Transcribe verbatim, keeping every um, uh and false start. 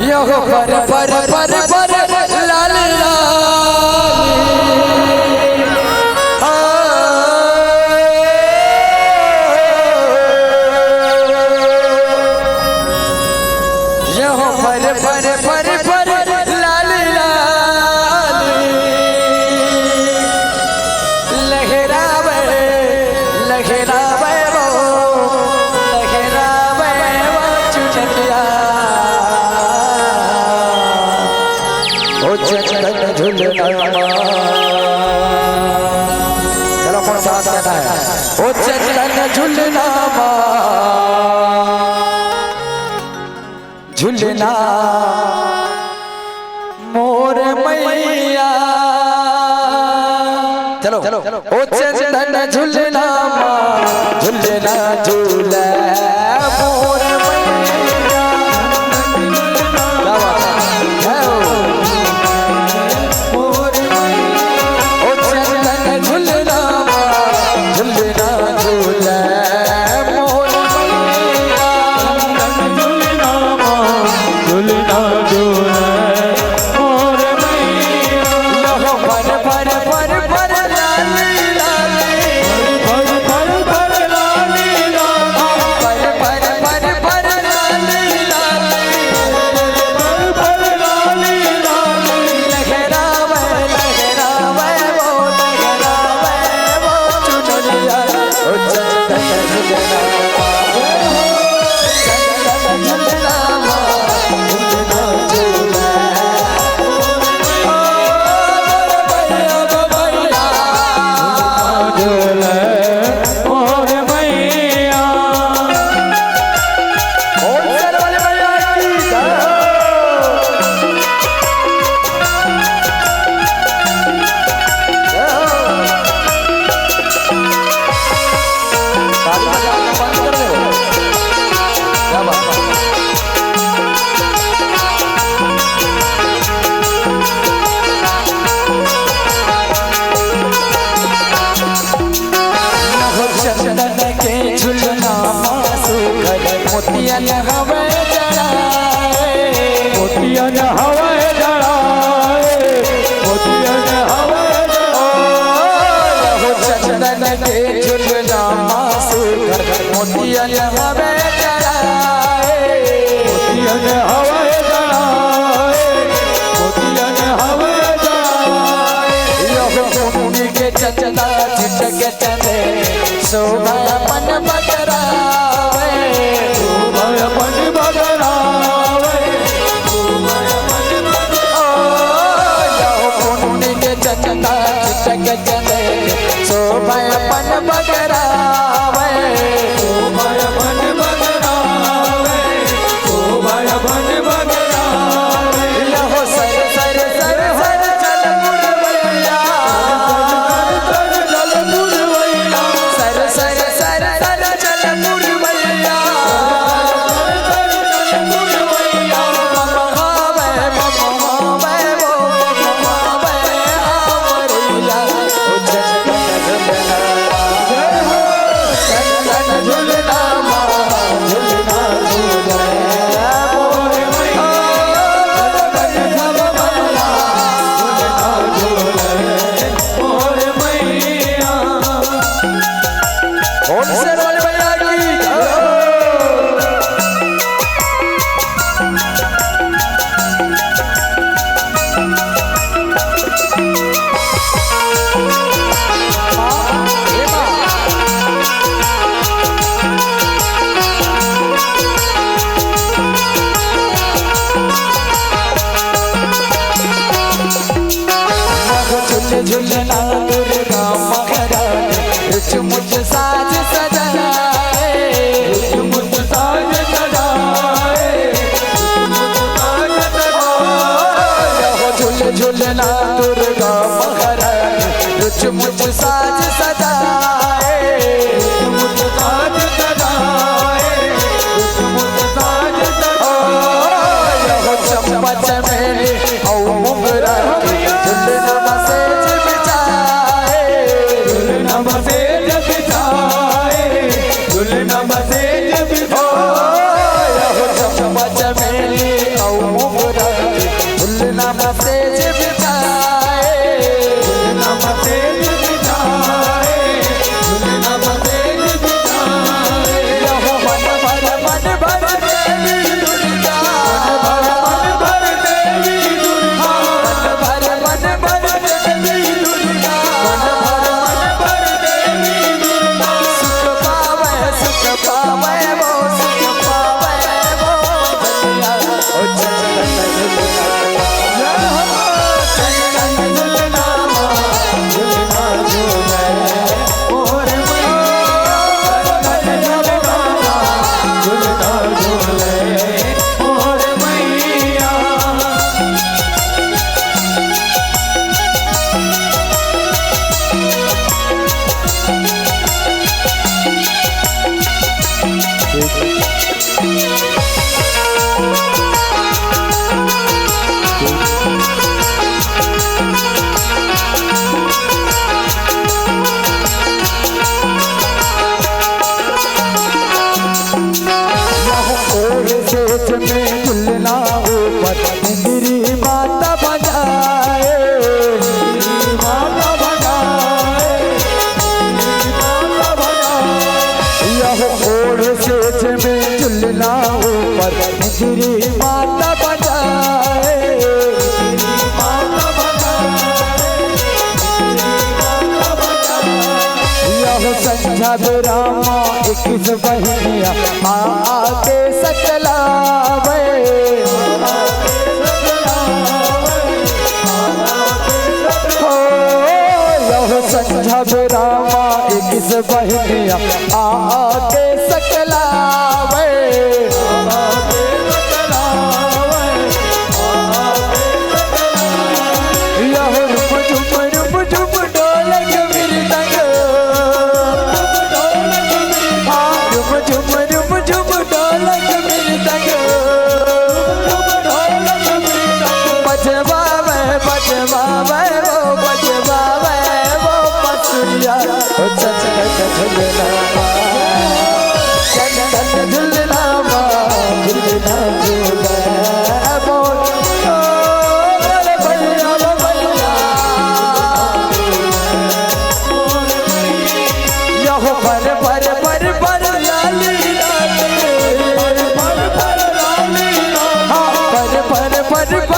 यहो पर पर पर पर लाल लाल। यहो पर पर पर पर लाल लाल। लहरावे, लहरावे वो, लहरावे वो चुनरिया। ओ चंदन झुलना मा। चलो, कौन सा हाथ कहता है? ओ चंदन झुलना मा, झुलना मोर मैया। चलो, ओ चंदन झुलना मा, झुलना झूले मोर मैया। क्या बात है? जय हो। ओ चंदन झुलना मा, झुलना झूले मोर मैया। झुलना मा, झुलना झूले मोर मैया। लहो भर भर भर भर लाली लाली। भर भर भर लाली लाली। भर भर भर भर लाली लाली। भर भर लाली लाली। लहरावे, लहरावे वो, लहरावे वो चुनरिया। ओ चंदन झुलना, चंदन झुलना, झुलना झूले। चंदन के झुलना मा सुघर मोतियन हवे जड़ाए। मोतियन हवे जड़ाए, मोतियन हवे जड़ाए। चंदन के झुलना मा सुघर मोतियन हवे जड़ाए। मोतियन हवे जड़ाए, मोतियन हवे जड़ाए। यहो पुन्नी के चंदा छिटके चले, शोभा अपन बगरावे। शोभा अपन बगरावे। ओ, यहो पुन्नी के चंदा छिटके चले, शोभा अपन बगरावे। शोभा अपन बगरावे। शोभा अपन बगरावे। यहो सर सर सर सर चल पुरवैया। सर सर सर सर चल पुरवैया। झुल झुलना दुर्गा महारानी, रुच मुच साज सजाए। रुच मुच साज सजाए, रुच मुच साज सजाए। झुल झुलना दुर्गा महारानी, रुच मुच साज सजाए। रुच मुच साज सजाए, रुच मुच साज सजाए। चंपा चमेली अउ मोगरा के झुलना मा सेज बिछाए। झुलना मा सेज बिछाए, झुलना मा सेज बिछाए। चंपा चमेली अउ मोगरा बहिनिया आके सकलावे। हो, यहो संझा बेरा मा इक्कीस बहिनिया आके सकलावे। यहो रुम झुम रुम झुम ढोलक मृदंग। हाँ, रुम झुम रुम झुम ढोलक मृदंग। बजवावे, बजवावे, वो बजवावे, वो बसुरिया। ओ चंदन झुलना मा, चंदन झुलना मा, झुलना झूले मोर। ओ रे भैया, ओ भैया। यहो पर, पर, पर, पर लाली लाली। हाँ, पर, पर, पर, पर